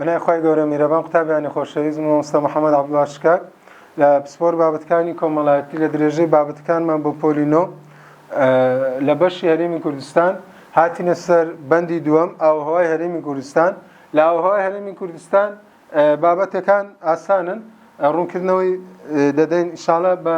بەناوی خوای گەورە میرەبان قوتابیانی خۆشەویست من مامۆستا محەممەد عەبدوڵا شکاک لە پسپۆر بابەتەکانی کۆمەڵایەتی لە درێژەی بابەتەکانمان بۆ پۆلی نۆ لە بەشی هەرێمی کوردستان هاتینە سەر بەندی دووەم ئاوهەوای هەرێمی کوردستان لە ئاوهەوای هەرێمی کوردستان بابەتەکان ئاسانن ڕوونکردنەوەی دەدەین ئیشاڵە بە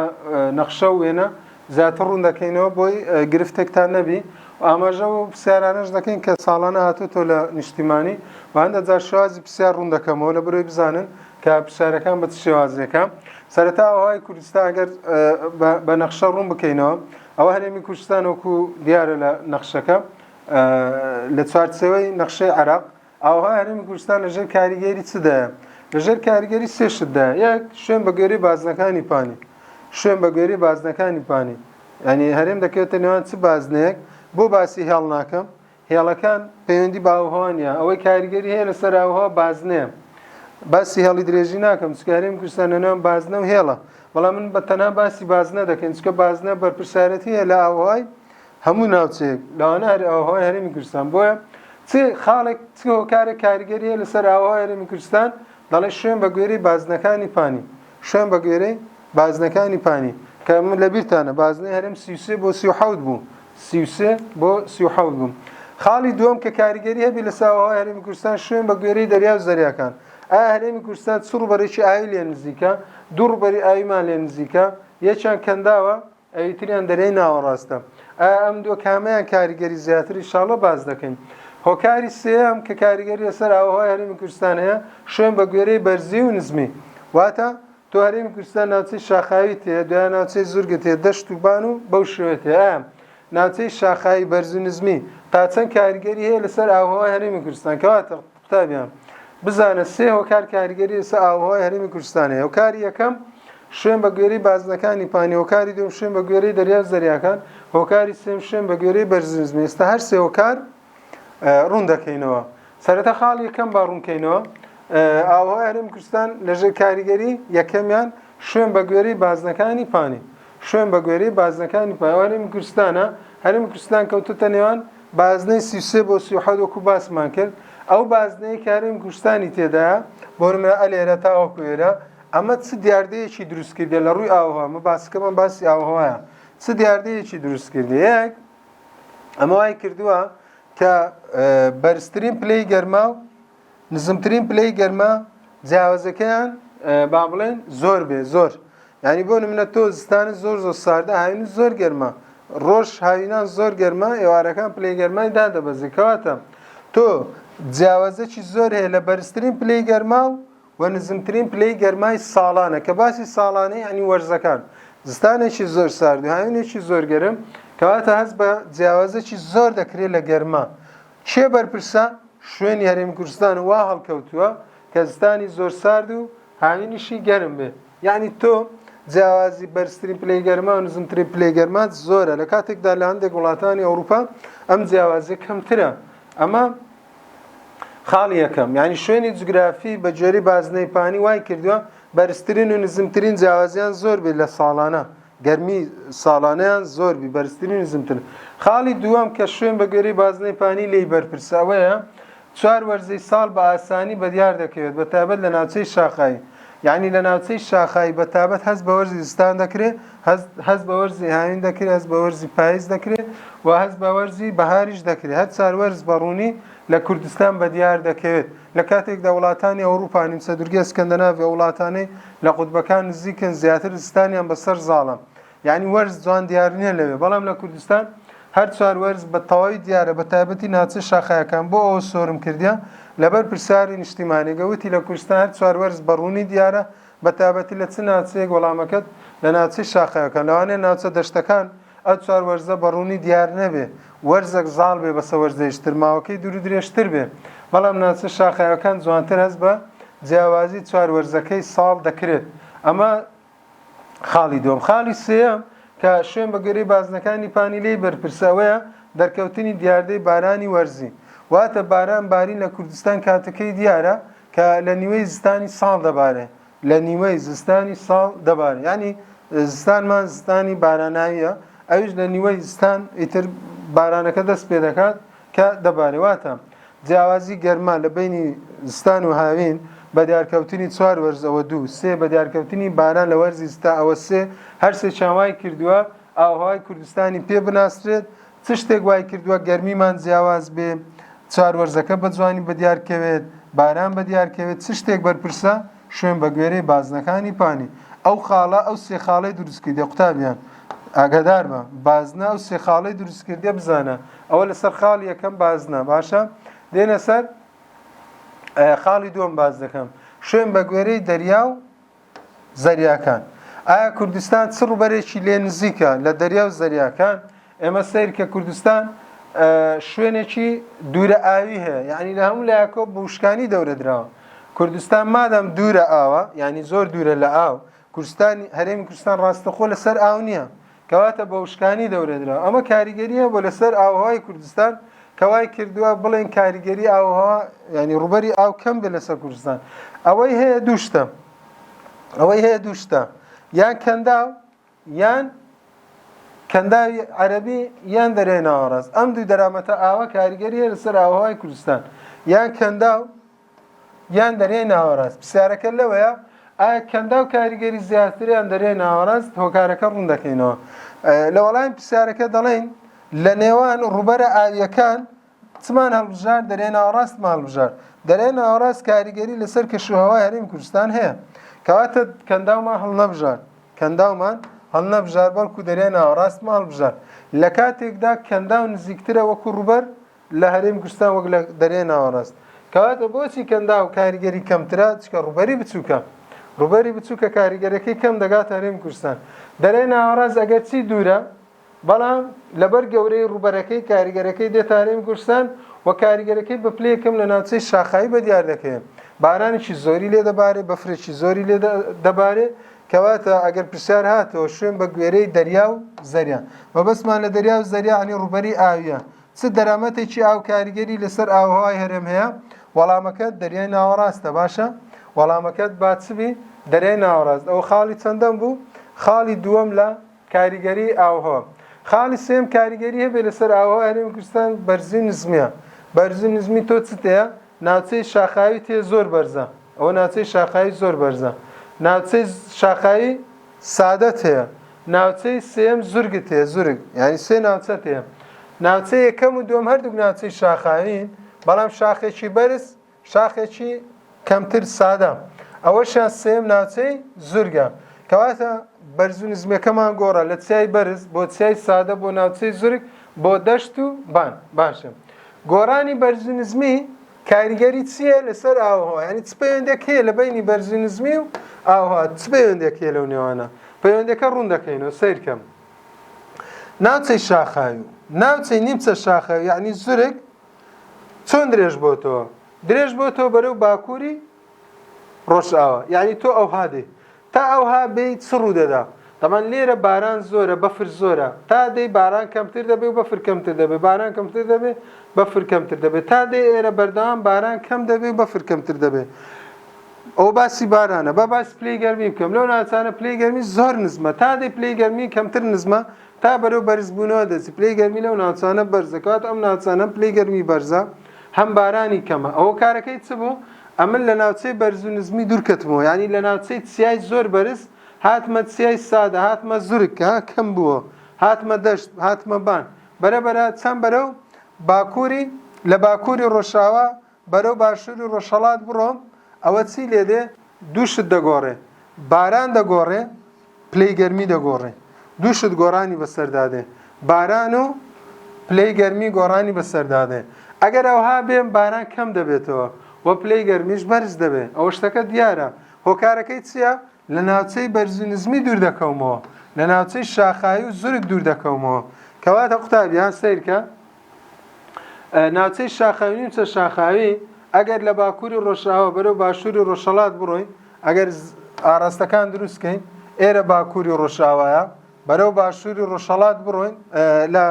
نەخشە و وێنە زیاتر ڕوون دەکەینەوە بۆی گرفتێکتان نەبی و ئاماژە و پرسیارانەش دەکەین کە ساڵانە هاتووەتەوە لە نیشتیمانی و هەندە جار شێوازی پرسیار ڕوون دەکەمەوە لە بەرەوەی بزانن کە پرسیارەکان بە چ شێوازێکە. سەرەتا ئاوهەوای کوردستان ئەگەر بە نەخشە ڕوون بکەینەوە ئەوە هەرێمی کوردستان وەکو دیارە لە نەخشەکە لە چوارچێوەی نەخشەی عێراق ئاوها هەرێمی کوردستان لەژێر کاریگەری چ دایە؟ لەژێر کاریگەری سێ شت دایە. یەک، شوێن بە گوێرەی بازنەکانی پانی. شوێن بە گوێرەی بازنەکانی پانی. یانی هەرێم دەکەوێتە نێوان چ بازنەیەک؟ بۆ باسی هێڵ ناکەم؟ هێڵەکان پەیوەندی بە ئاوهەوا نییە. ئەوەی کاریگەری هەیە لەسەر ئاوهەوا بازنەیە. باسی هێڵی درێژی ناکەم چونکە هەرێمی کوردستان لە نێوان بازنە و هێڵە. بەڵام من بە تەنها باسی بازنە دەکەین چونکە بازنە بەرپرسیارەتی هەیە لە ئاوهەوای هەموو ناوچەیەک لەوانە هەر ئاوهەوای هەرێمی کوردستان بۆیە چ خاڵێک چ هۆکارێک کاریگەری هەیە لەسەر ئاوهەوای هەرێمی کوردستان دەڵێ شوێن بە گوێرەی بازنەکانی پانی شوێن بە گوێرەی بازنەکانی پانی کە من لەبیرتانە بازنەی هەرێم 33 بۆ 37 بوو 33 بۆ 37 بوو خاڵی دووەم کە کاریگەری هەبی لەسەر ئاوهەوای هەرێمی کوردستان شوێن بە گوێرەی دەریا و زەریاکان ئایا هەرێمی کوردستان چ ڕووبەرێکی ئاوی لێ نزیکە دوو ڕووبەری ئاویمان لێ نزیکە یەکیان کەنداوە ئەوی تریان دەریای ناوەڕاستە. ئایا ئەم دووە کامەیان کاریگەری زیاتر ئیشاڵڵە باس دەکەین. هۆکاری سێیەم کە کاریگەری لەسەر ئاووهەوای هەرێمی کوردستان هەیە، شوێن بە گوێرەی بەرزی و نزمی. واتە تۆ هەرێمی کوردستان ناوچەی شاخاویت هەیە، دوای ناوچەی زورگت هەیە، دەشت و بان و بەو شێوەیەت هەیە. ئایا ناوچەی شاخاوی بەرز و نزمی تا چەند کاریگەری هەیە لەسەر ئاووهەوای هەرێمی کوردستان؟ کەواتە قوتابیان بزانە سێ هۆکار کاریگەری لەسەر ئاووهەوای هەرێمی کوردستان هەیە. هۆکاری یەکەم شوێن بە گوێرەی بازنەکانی پانی، هۆکاری دووەم شوێن بە گوێرەی دەریا و زەریاکان، هۆکاری سێم شوێن بە گوێرەی بەرزی نزمی. ئێستا هەر سێ هۆکار ڕوون دەکەینەوە. سەرەتا خاڵی یەکەم با ڕوونکەینەوە. ئاووهەوای هەرێمی کوردستان لەژێر کاریگەری یەکەمیان شوێن بە گوێرەی بازنەکانی پانی. شوێن بە گوێرەی بازنەکانی پانی. ئەو هەرێمی کوردستانە، هەرێمی کوردستان کەوتووتە نێوان بازنەی 33 بۆ 37 وەکو باسمان کرد. ئەو بازنەیە کە هەرێمی کوردستانی تێدایە، بۆ نمونە ئەلێرە تاوەکو ئێرە، ئەمە چ دیاردەیەکی دروست کردیە لە ڕووی ئاوهەوا، ئەمە باسەکەمان باسی ئاوهەوایە، چ دیاردەیەکی دروست کردیە؟ یەک، ئەمە وای کردووە کە بەرزترین پلەی گەرما و نزمترین پلەی گەرما جیاوازەکەیان با بڵێن زۆر بێ زۆر یعنی بۆ نمونە تۆ زستانت زۆر زۆر ساردە هاوین زۆر گەرمە ڕۆژ هاوینان زۆر گەرمە ئێوارەکان پلەی گەرمای دادەبەزێ کەواتە تۆ جیاوازەکی زۆر هەیە لە بەرزترین پلەی گەرما و و نزمترین پلەی گەرمای ساڵانە کە باسی ساڵانەی یانی وەرزەکان زستانێکی زۆر سارد و هاوینێکی زۆر گەرم کەواتە هەست بە جیاوازێکی زۆر دەکرێت لە گەرما کێ بەرپرسە شوێنی هەرێمی کوردستان وا هەڵکەوتووە کە زستانی زۆر سارد و هاوینیشی گەرم بێ یعنی تۆ جیاوازی بەرزترین پلەی گەرما و نزمترین پلەی گەرما زۆرە لە کاتێکدا لە هەندێک وڵاتانی ئەوروپا ئەم جیاوازی کەمترە ئەمە خاڵی یەکەم، یانی شوێنی جوگرافی بە گوێرەی بازنەی پانی وای کردووە بەرزترین و نزمترین جیاوازیان زۆر بێت لە ساڵانە گەرمی ساڵانەیان زۆر بی بەرزترین و نزمترین. خاڵی دووەم کە شوێن بە گوێرەی بازنەی پانی لێی بەرپرسە ئەوەیە چوار وەرزی ساڵ بە ئاسانی بەدیار دەکەوێت بە تایبەت لە ناوچەی شاخاوی یانی لە ناوچەی شاخاوی بە تابەت هەست بە وەرزی زستان دەکرێت هەست بە وەرزی هاوین دەکرێت هەست بە وەرزی پایز دەکرێت و هەست بە وەرزی بەهاریش دەکرێت هەر چوار وەرز بە ڕوونی لە کوردستان بەدیار دەکەوێت لە کاتێکدا وڵاتانی ئەوروپا نیمچە دوورگەی ئەسکەندەناڤی ئەو وڵاتانەی لە قوتبەکان نزیکن زیاتر زستانیان بەسەر زاڵە یانی وەرز جوان دیار نییە لەوێ بەڵام لە کوردستان هەر چوار وەرز بە تەواوی دیارە بە تایبەتی ناوچەی شاخایەکان بۆ ئەوە سۆرم کردیە لەبەر پرسیاری نیشتیمانیگە وتی لە کوردستان هەر چوار وەرز بە ڕوونی دیارە بە تایبەتی لە چ ناوچەیەک وەڵامەکەت لە ناوچەی شاخایەکان لەوانەیە ناوچە دەشتەکان ئەو چوار وەرزە بە ڕوونی دیار نەبێ وەرزەک زاڵ بێ بەسە وەرزەیشتر ماوەکەی دوور و درێژتر بێ بەڵام ناوچە شاخاوەکان جوانتر هەست بە جیاوازی چوار وەرزەکەی ساڵ دەکرێت ئەمە خاڵی دووەم. خاڵی سێیەم کە شوێن بە گوێرەی بازنەکانی پانی لێی بەرپرسە ئەوەیە دەرکەوتنی دیاردەی بارانی وەرزی. واتە باران بارین لە کوردستان کاتەکەی دیارە کە لە نیوەی زستانی ساڵ دەبارێ. لە نیوەی زستانی ساڵ دەبارێ. یانی زستانمان زستانی باراناویە ئەویش لە نیوەی زستان ئیتر بارانەکە دەست پێ دەکات کە دەبارێ. واتە. جیاوازی گەرما لە بەینی زستان و هاوین بە دیارکەوتنی چوار وەرز ئەوە دوو، سێ بە دیارکەوتنی باران لە وەرزی زستا ئەوە سێ، هەرسێکیان وای کردووە ئاووهەوای کوردستانی پێ بناسرێت، چ شتێک وای کردووە گەرمیمان جیاواز بێ، چوار وەرزەکە بە جوانی بەدیار کەوێت، باران بەدیار کەوێت، چ شتێک بەرپرسە؟ شوێن بە گوێرەی بازنەکانی پانی. ئەو خاڵە ئەو سێ خاڵەی دروست کردیە قوتابیان ئاگادار بە بازنە ئەو سێ خاڵەی دروست کردیە بزانە ئەوە لەسەر خاڵی یەکەم بازنە باشە دێنە سەر خاڵی دووەم باس دەکەم شوێن بە گوێرەی دەریا و زەریاکان. ئایا کوردستان چ ڕووبەرێکی لێ نزیکە لە دەریا و زەریاکان؟ ئێمە سەیر کە کوردستان شوێنێکی دوورە ئاوی هەیە یعنی لە هەموو لایەکەوە بە وشکانی دەورە دراوە کوردستان مادام دوورە ئاوە یعنی زۆر دوورە لە ئاو کوردستانی هەرێمی کوردستان ڕاستەخۆ لەسەر ئاو نییە کەواتە بە وشکانی دەورە دراوە ئەمە کاریگەری هەبووە لەسەر ئاوهەوای کوردستان کە وای کردووە بڵێن کاریگەری ئاوهەوا یعنی ڕووبەری ئاو کەم بێت لەسەر کوردستان ئەوەی هەیە دوو شتە ئەوەی هەیە دوو شتە یان کەنداو یان کەنداوی عەرەبی یان دەریای ناوەڕاست ئەم دوو دەرامەتە ئاوە کاریگەری هەیە لەسەر ئاوهەوای کوردستان یان کەنداو یان دەریای ناوەڕاست؟ پرسیارەکە لەوەیە ئایا کەنداو کاریگەری زیاترە یان دەریای ناوەڕاست؟ هۆکارەکە ڕوون دەکەینەوە. لە وەڵامی پرسیارەکە دەڵێین لە نێوان ڕووبەرە ئاوییەکان چمان هەڵبژارد؟ دەریای ناوەڕاستمان هەڵبژارد. دەریای ناوەڕاست کاریگەری لەسەر کەشوهەوای هەرێمی کوردستان هەیە. کەواتە کەنداومان هەڵنەبژارد. کەنداومان هەڵنەبژارد بەڵکو دەریای ناوەڕاستمان هەڵبژارد. لە کاتێکدا کەنداو نزیکترە وەکو ڕووبەر لە هەرێمی کوردستان وەک لە دەریای ناوەڕاست. کەواتە بۆچی کەنداو کاریگەری کەمترە؟ چونکە ڕووبەری بچووکە. ڕووبەری بچووکە کاریگەریەکەی کەم دەگاتە هەرێمی کوردستان. دەریای ناوەڕاست ئەگەرچی دوورە بەڵام لەبەر گەورەی ڕووبەرەکەی کاریگەرەکەی دێتە هەرێمی کوردستان و کاریگەرەکەی بە پلەی یەکەم لە ناوچەی شاخاوی بەدیار دەکەوێت. بارانێکی زۆری لێ دەبارێ، بەفرێکی زۆری لێ دەبارێ. کەواتە ئەگەر پرسیار هاتەوە شوێن بە گوێرەی دەریا و زەریا. مەبەستمان لە دەریا و زەریا یانی ڕووبەری ئاوییە. چ دەرامەتێکی ئاو کاریگەری لەسەر ئاووهەوای هەرێم هەیە؟ وەڵامەکەت دەریای ناوەڕاستە باشە؟ وەڵامەکەت با چ بی؟ دەریای ناوەڕاست. ئەوە خاڵی چەندەم بوو؟ خاڵی دووەم لە کاریگەری ئاووهەوا. خاڵی سێیەم کاریگەری هەبێ لەسەر ئاووهەوای هەرێمی کوردستان بەرزی و نزمیە. بەرزی و نزمی تۆ چت هەیە؟ ناوچەی شاخاوی تێ زۆر بەرزە. ئەوە ناوچەی شاخاوی زۆر بەرزە. ناوچەی شاخاوی سادەت هەیە. ناوچەی سێیەم زورگت هەیە، زورگ. یانی سێ ناوچەت هەیە. ناوچەی یەکەم و دووەم هەردووک ناوچەی شاخاوین، بەڵام شاخێکی بەرز، شاخێکی کەمتر سادە. ئەوەشیان سێیەم ناوچەی زورگە. کەواتە بەرز و نزمیەکەمان گۆڕا لە چیای بەرز بۆ چیای سادە بۆ ناوچەی زورگ بۆ دەشت و بان. باشە. گۆڕانی بەرز و نزمی کاریگەری چییە لەسەر ئاوهەوا؟ یانی چ پەیوەندێک هەیە لە بەینی بەرزی نزمی و ئاوهەوا؟ چ پەیوەندێک هەیە لەو نێوانە؟ پەیوەندەکە ڕوون دەکەینەوە سەیرکەم. ناوچەی شاخاوی و ناوچەی نیمچە شاخاوی یعنی زورگ چۆن درێژ بۆتەوە؟ درێژ بۆتەوە بەرەو باکووری ڕۆژئاوا یعنی تۆ ئەوها دێ تا ئەوها بێی چ ڕوو دەدا؟ تەبعەن لێرە باران زۆرە بەفر زۆرە تا دێی باران کەمتر دەبێ و بەفر کەمتر دەبێ باران کەمتر دەبێ بەفر کەمتر دەبێ تا دێ ئێرە بەردەوام باران کەم دەبێ و بەفر کەمتر دەبێ ئەو باسی بارانە با باسی پلەی گەرمی بکەم لەو ناوچانە پلەی گەرمی زۆر نزمە تا دێ پلەی گەرمی کەمتر نزمە تا بەرەو بەرزبوونەوە دەچی پلەی گەرمی لەو ناوچانە بەرزە کەواتە ئەم ناوچانە پلەی گەرمی بەرزە هەم بارانی کەمە ئەوە کارەکەی چ بوو ئەمن لە ناوچەی بەرز و نزمی دوور کەتمەوە یانی لە ناوچەی چیای زۆر بەرز هاتمە چیای سادە هاتمە زورگ ها کەم بووە هاتمە دەشت هاتمە بان بەرە بەرە چەند بەرەو باکووری لە باکووری ڕۆژاوا بەرەو باشووری ڕۆژهەڵات بڕۆم ئەوە چی لێ دێ دوو شت دەگۆڕێ باران دەگۆڕێ پلەی گەرمی دەگۆڕێ دوو شت گۆڕانی بەسەردا دێ باران و پلەی گەرمی گۆڕانی بەسەردا دێ ئەگەر ئەوها بێم باران کەم دەبێتەوە و پلەی گەرمیش بەرز دەبێ ئەوە شتەکە دیارە هۆکارەکەی چییە لە ناوچەی بەرز و نزمی دوور دەکەومەوە لە ناوچەی شاخاوی و زورگ دوور دەکەومەوە کەواتە قوتابیان سەیرکە ناوچەی شاخاوی نیمچە شاخاوی ئەگەر لە باکووری ڕۆژئاوا بەرەو باشووری ڕۆژهەڵات بڕۆین ئەگەر ئاراستەکان دروست کەین ئێرە باکووری ڕۆژئاوایە بەرەو باشووری ڕۆژهەڵات بڕۆین لە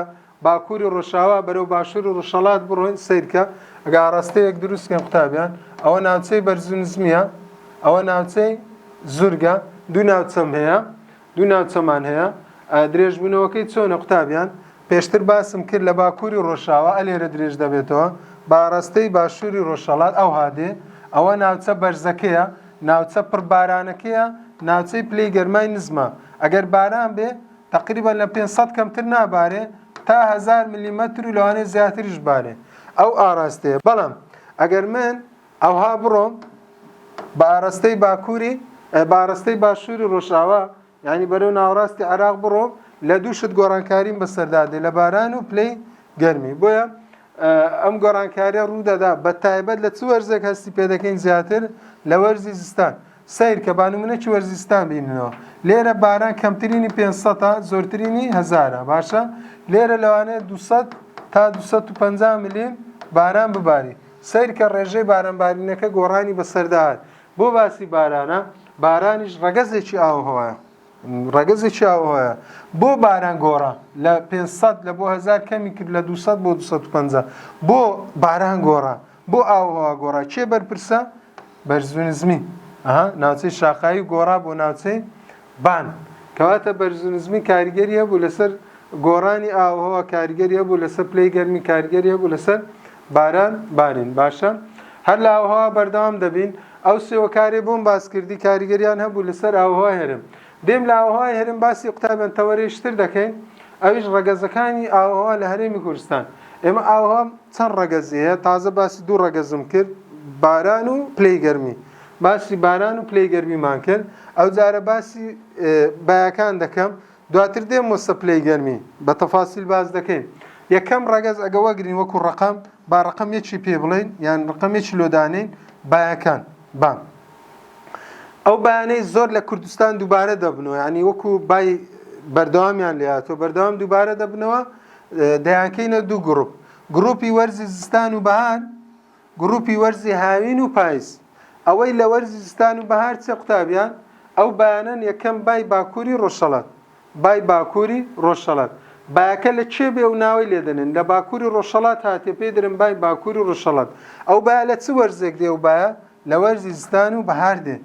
باکووری ڕۆژئاوا بەرەو باشووری ڕۆژهەڵات بڕۆین سیرکە ئەگە ئاراستەیەک دروست کەین قوتابیان ئەوە ناوچەی بەرز و نزمیە ئەوە ناوچەی زورگە دوو ناوچەم هەیە دوو ناوچەمان هەیە درێژبوونەوەکەی چۆنە قوتابیان؟ پێشتر باسم کرد لە باکووری ڕۆژاوا ئەلێرە درێژ دەبێتەوە بە ئاڕاستەی باشووری ڕۆژهەڵات ئەوها دێ، ئەوە ناوچە بەرزەکەیە، ناوچە پڕ بارانەکەیە، ناوچەی پلەی گەرمای نزمە، ئەگەر باران بێ تەقریبەن لە 500 کەمتر نابارێ تا 1000 ملیمەتر و لەوانەیە زیاتریش بارێ ئەو ئاراستەیە، بەڵام ئەگەر من ئەوها بڕۆم بە ئاراستەی باکووری بە ئاراستەی باشووری ڕۆژاوا یانی بەرەو ناوەڕاستی عێراق بڕۆم لە دوو شت گۆڕانکاریم بەسەردا دێ لە باران و پلەی گەرمی بۆیە ئەم گۆڕانکاریە ڕوودەدا بە تایبەت لە چ وەرزێک هەستی پێدەکەین زیاتر لە وەرزی زستان سیر کە بانمونەکی وەرزی زستان بیننەوە لێرە باران کەمترینی 500 زۆرترینی هەزارە باشە لێرە لەوانەیە 200 تا 250 ملیم باران بباری سیر کە ڕێژەی بارانبارینەکە گۆڕانی بەسەرداهات بۆ باسی بارانە؟ بارانیش ڕەگەزێکی ئاووهەوایە. ڕەگەزێکی ئاووهەوایە. بۆ باران گۆڕا؟ لە 500 لە بۆ 1000 کەمی کرد لە 200 بۆ 250. بۆ باران گۆڕا؟ بۆ ئاووهەوا گۆڕا؟ کێ بەرپرسە؟ بەرزونزمی. ئەها ناوچەی شاخاوی گۆڕا بۆ ناوچەی بان. کەواتە بەرزونزمی کاریگەری هەبوو لەسەر گۆڕانی ئاووهەوا، کاریگەری هەبوو لەسەر پلەی گەرمی، کاریگەری هەبوو لەسەر باران بارین. باشە هەر لە ئاووهەوا بەردەوام دەبین. ئەو سێ هۆکارەی بۆم باس کردی کاریگەریان هەبوو لەسەر ئاووهەوای هەرێم. دێم لە ئاووهەوای هەرێم باسی قوتابیان تەوەرەیشتر دەکەین ئەویش ڕەگەزەکانی ئاووهەوا لە هەرێمی کوردستان. ئێمە ئاووهەوا چەند ڕەگەزی هەیە تازە باسی دوو ڕەگەزم کرد باران و پلەی گەرمی. باسی باران و پلەی گەرمیمان کرد ئەوجارە باسی بایەکان دەکەم دواتر دێم وەسە پلەی گەرمی بە تەفاسیل باس دەکەین یەکەم ڕەگەز ئەگە وەگرین وەکو ڕقم با ڕقم یەکی پێ بڵێین یان ڕقم یەکی لۆدانین بایەکان با ئەو بایانەی زۆر لە کوردستان دووبارە دەبنەوە ینی وەکو بای بەردەوامیان لێهاتوە بەردەوام دووبارە دەبنەوە دەیانکەینە دوو گروپ گروپی وەرزی زستان و بەهار گروپی وەرزی هاوین و پایز. ئەوەی لە وەرزی زستان و بەهار چیە قوتابیان؟ ئەو بایانەن یەکەم بای باکوری ڕۆژهەڵات بای باکوری ڕۆژهەڵات بایەکە لە کوێ بێ و ناوەی لێ دەنێن لە باکوری ڕۆژهەڵات هاتیە پێی دەرێن بای باکوری ڕۆژهەڵات ئەو بایە لە چ وەرزێک دێ ئەو بایە لە وەرزی زستان و بەهار دێ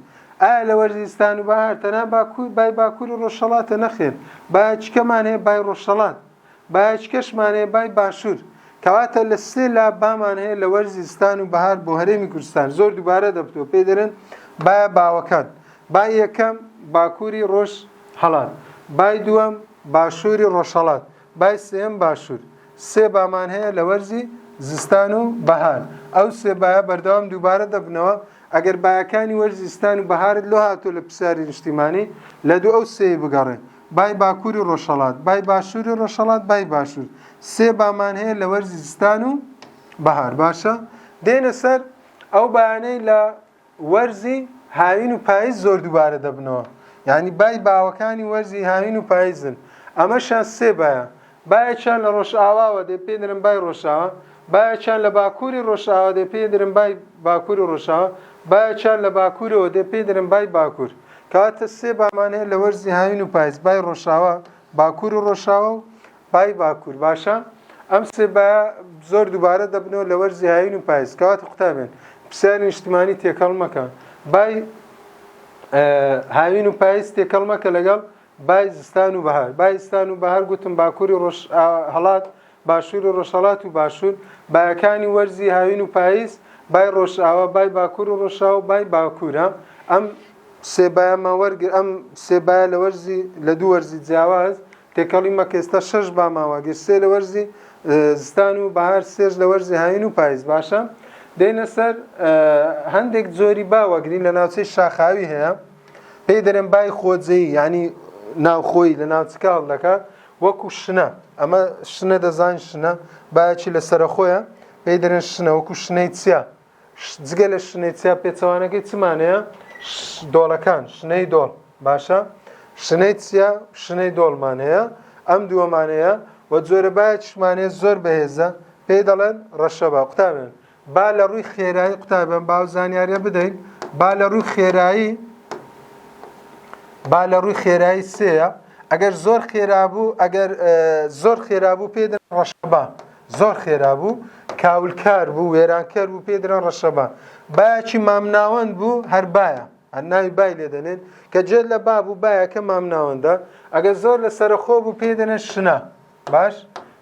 ئایا لە وەرزی زستان و بەهار تەنها باکور بای باکوری ڕۆژهەڵاتە نەخێر بایەکیکەمان هەیە بای ڕۆژهەڵات بایەکیکەشمان هەیە بای باشوور، کەواتە لە سێ لا بامان هەیە لە وەرزی زستان و بەهار بۆ هەرێمی کوردستان زۆر دووبارە دەبتەوە پێی دەرێن بایە باوەکان بای یەکەم باکووری ڕۆژ هەڵات بای دووەم باشووری ڕۆژهەڵات بای سێم باشوور سێ بامان هەیە لە وەرزی زستان و بەهار ئەو سێ بایە بەردەوام دووبارە دەبنەوە ئەگەر بایەکانی وەرزی زستان و بەهارت لۆ هاتووە لە پرسیاری نیشتیمانی لە دوو ئەو سێی بگەڕێ بای باکووری ڕۆژهەڵات، بای باشووری ڕۆژهەڵات، بای باشوور. سێ بامان هەیە لە وەرزی زستان و بەهار. باشە دێنە سەر ئەو بایانەی لە وەرزی هاوین و پاییز زۆر دووبارە دەبنەوە. یعنی بای باوەکانی وەرزی هاوین و پاییزن. ئەمەشیان سێ بایە. بایەکیان لە ڕۆژئاواوە دێ پێی دەرن بای ڕۆژئاوا، بایەکیان لە باکووری ڕۆژئاوا دێ پێی دەرن بای باکووری ڕۆژئاوا، بایەکیان لە باکوورەوە دێ پێی دەرن بای باکوور. کەواتە سێ بامان هەیە لە وەرزی هاوین و پایز، بای ڕۆژئاوا، باکوور و ڕۆژئاوا و بای باکوور. باشە ئەم سێ بایە زۆر دووبارە دەبنەوە لە وەرزی هاوین و پایز. کەواتە قوتابیان پرسیاری نیشتمانی تێکەڵ مەکە. بای هاوین و پایز تێکەڵ مەکە لەگەڵ بای زستان و بەهار. بای زستان و بەهار گوتم باکووری ڕۆژهەڵات، باشووری ڕۆژهەڵات و باشوور، بایەکانی وەرزی هاوین و پاییز، بای ڕۆژئاوا، بای باکوور و ڕۆژئاوا و بای باکوورە. ئەم سێ بایەمان وەرگر، ئەم سێ بایە لە وەرزی لە دوو وەرزی جیاواز تێکەڵی مەکە. ئێستا شەش بامان وەرگر، سێ لە وەرزی زستان و بەهار، سێش لە وەرزی هاوین و پاییز. باشە دێینە سەر هەندێک جۆری با وەگرین لە ناوچەی شاخاوی هەیە. پێی دەرێن بای خۆجێی یانی ناوخۆی لە ناوچەکە هەڵدەکات وەکو شنە ئەمە شنە دەزان شنە بایەکی لەسەرە خۆیە پێی دەرێن شنە وەکو شنەی چیا جگە لە شنەی چیا پێچەوانەکەی چمانەیە دۆڵەکان شنەی دۆڵ باشە شنەی چیا شنەی دۆڵمان هەیە ئەم دووەمانەیە و جۆرە بایەکیشمانەیە زۆر بەهێزە پێی دەڵێن ڕەشەبا قوتابێن با لە ڕووی خێرایی قوتابیان با ئەو زانیاریە بدەین با لە ڕووی خێرایی با لە ڕووی خێرایی سێیە ئەگەر زۆر خێرا بوو ئەگەر زۆر خێرا بوو پێ دەن ڕەشەبا زۆر خێرا بوو کاولکار بوو وێرانکەر بوو پێ درەن ڕەشەبا بایەکی مامناوەند بوو هەر بایە هەر ناوی بای لێ دەنێن کە جێت لە با بوو بایەکە مامناوەندە ئەگەر زۆر لە سەرخۆ بوو پێ دەنێن شنە باش.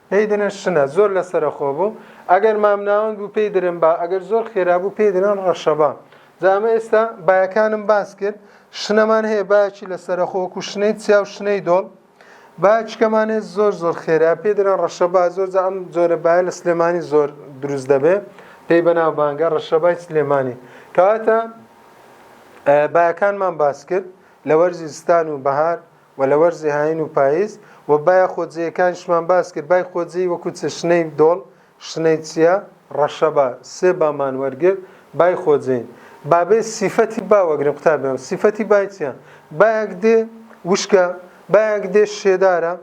پێی دەرێن شنە، زۆر لەسەرەخۆ بوو. ئەگەر مامناوەند بوو پێی دەرێن با، ئەگەر زۆر خێرا بوو پێی دەرێن ڕەشەبا. جا ئەمە ئێستا بایەکانم باس کرد. شنەمان هەیە بایەکی لەسەرەخۆ وەکو شنەی چیا و شنەی دۆڵ. بایەکیکەمان هەیە زۆر زۆر خێرا پێی دەرێن ڕەشەبا. زۆر جا ئەم جۆرە بایە لە سلێمانی زۆر دروست دەبێ، پێی بەناوبانگە ڕەشەبای سلێمانی. کەواتە بایەکانمان باس کرد لە وەرزی زستان و بەهار و لە وەرزی هاوین و پاییز و بایە خۆجێیەکانیشمان باس کرد، بای خۆجێی وەکو چ شنەی دۆڵ، شنەی چیا، ڕەشەبا، سێ بامان وەرگرت، بای خۆجێین. با بێ سیفەتی با وەگرین قوتابیان، سیفەتی بای چیە؟ بایەک دێ وشکە، بایەک دێ شێدارە،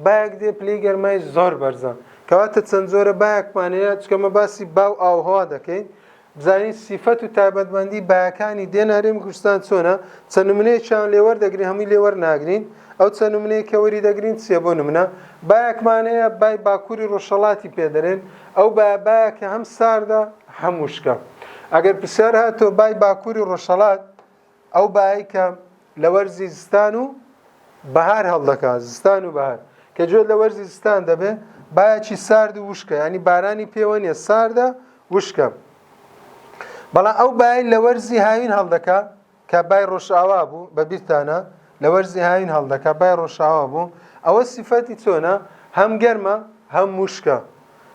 بایەک دێ پلەی گەرمای زۆر بەرزە. کەواتە چەند جۆرە بایەکمان هەیە، چونکە ئەمە باسی با و ئاووهەوا دەکەین، بزانین سیفەت و تایبەتمەندی بایەکانی دێنە هەرێمی کوردستان چۆنە، چەند نمونەیەکیان لێ وەردەگرین، هەمووی لێ وەرناگرین، ئەو چەند نمونەیە کە وەری دەگرین چییە؟ بۆ نمونە بایەکمان هەیە بای باکووری ڕۆژهەڵاتی پێ دەرێن، ئەو بایە بایەکە هەم ساردە هەم وشکە. ئەگەر پرسیار هاتەوە بای باکووری ڕۆژهەڵات ئەو بایەی کە لە وەرزی زستان و بەهار هەڵدەکا، زستان و بەهار کە گوێت لە وەرزی زستان دەبێ بایەکی سارد و وشکە، یانی بارانی پێوە نییە، ساردە وشکە. بەڵام ئەو بای لە وەرزی هاوین هەڵدەکا کە بای ڕۆژئاوا بوو، بە بیرتانە لە وەرزی هاوین هەڵدەکا بای ڕۆژئاوا بوو، ئەوە سیفەتی چۆنە؟ هەم گەرمە هەم وشکە،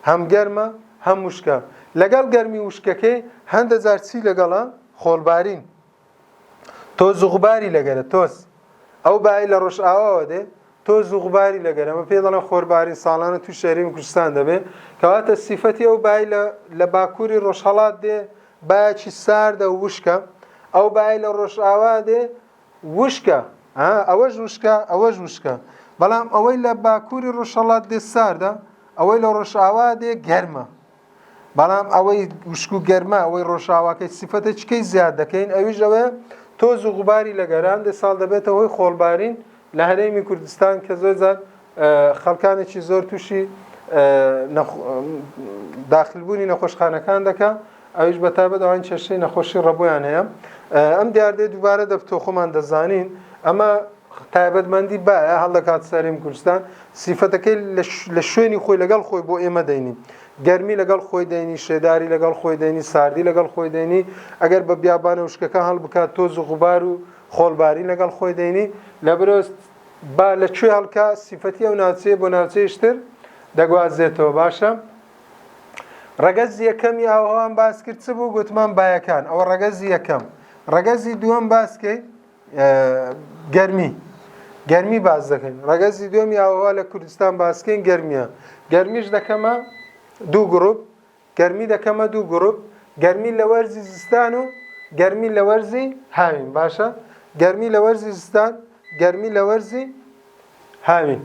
هەم گەرمە هەم وشکە، لەگەڵ گەرمی وشکەکەی هەندە جار چی لەگەڵە؟ خۆڵبارین. تۆز و غوباری لەگەرە تۆز ئەو بای لە ڕۆژئاواوە دێ تۆز و غوباری لەگەرە ئەمە پێ دەڵێن خۆربارین ساڵانە تووشی هەرێمی کوردستان دەبێ کەواتە سیفەتی ئەو بای لە باکووری ڕۆژهەڵات دێ بایەکی ساردە و وشکە ئەو بای لە ڕۆژئاوا دێ وشکە ئەوەش وشکە ئەوەش وشکە بەڵام ئەوەی لە باکووری ڕۆژهەڵات دێ ساردە ئەوەی لە ڕۆژئاوا دێ گەرمە بەڵام ئەوەی وشک و گەرمە ئەوەی ڕۆژاواکەی سیفەتە چکەی زیاد دەکەین ئەویش ئەوەیە تۆز و غوباری لەگەرە هەندێک ساڵ دەبێتە هۆی خۆڵبارین لە هەرێمی کوردستان کە زۆر جار خەڵکانێکی زۆر تووشی داخلبوونی نەخۆشخانەکان دەکا ئەویش بە تایبەت ئەوان کێشەی نەخۆشی ڕەبۆیان هەیە ئەم دیاردەی دووبارە دەبتۆ خۆمان دەزانین ئەمە تایبەتمەندی بایە هەڵدەکات سەرێم کوردستان سیفەتەکەی لە شوێنی خۆی لەگەڵ خۆی بۆ ئێمە دەینی گەرمی لەگەڵ خۆی دەینی، شێداری لەگەڵ خۆی دەینی، ساردی لەگەڵ خۆی دەینی، ئەگەر بە بیابانە وشکەکان هەڵبکات تۆز و غوبار و خۆڵبارین لەگەڵ خۆی دەینی، لەبرۆ با لە کوێ هەڵکا سیفەتی ئەو ناوچەیە بۆ ناوچەیش تر دەگوازێتەوە. باشە ڕەگەزی یەکەمی ئاوهەوام باس کرد چ بوو؟ گوتمان بایەکان، ئەوە ڕەگەزی یەکەم. ڕەگەزی دووەم باس کەین گەرمی گەرمی باس دەکەین ڕەگەزی دووەمی ئاوهەوا لە کوردستان باسکەین گەرمیە گەرمیش دەکەمە دوو گروپ گەرمی دەکەمە دوو گروپ گەرمی لە وەرزی زستان و گەرمی لە وەرزی هاوین باشە گەرمی لە وەرزی زستان گەرمی لە وەرزی هاوین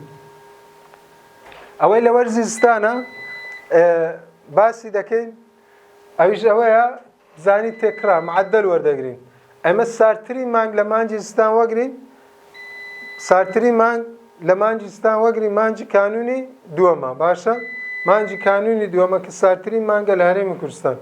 ئەوەی لە وەرزی زستانە باسی دەکەین ئەویش ئەوەیە زانی تێکرا معدل وەردەگرین ئەمە ساردترین مانگ لە مانگی زستان وەگرین ساردترین مانگ لە مانگی زستان وەگرین مانگی کانونی دووەمە باشە مانگی کانونی دووەمە کە ساردترین مانگە لە هەرێمی کوردستان.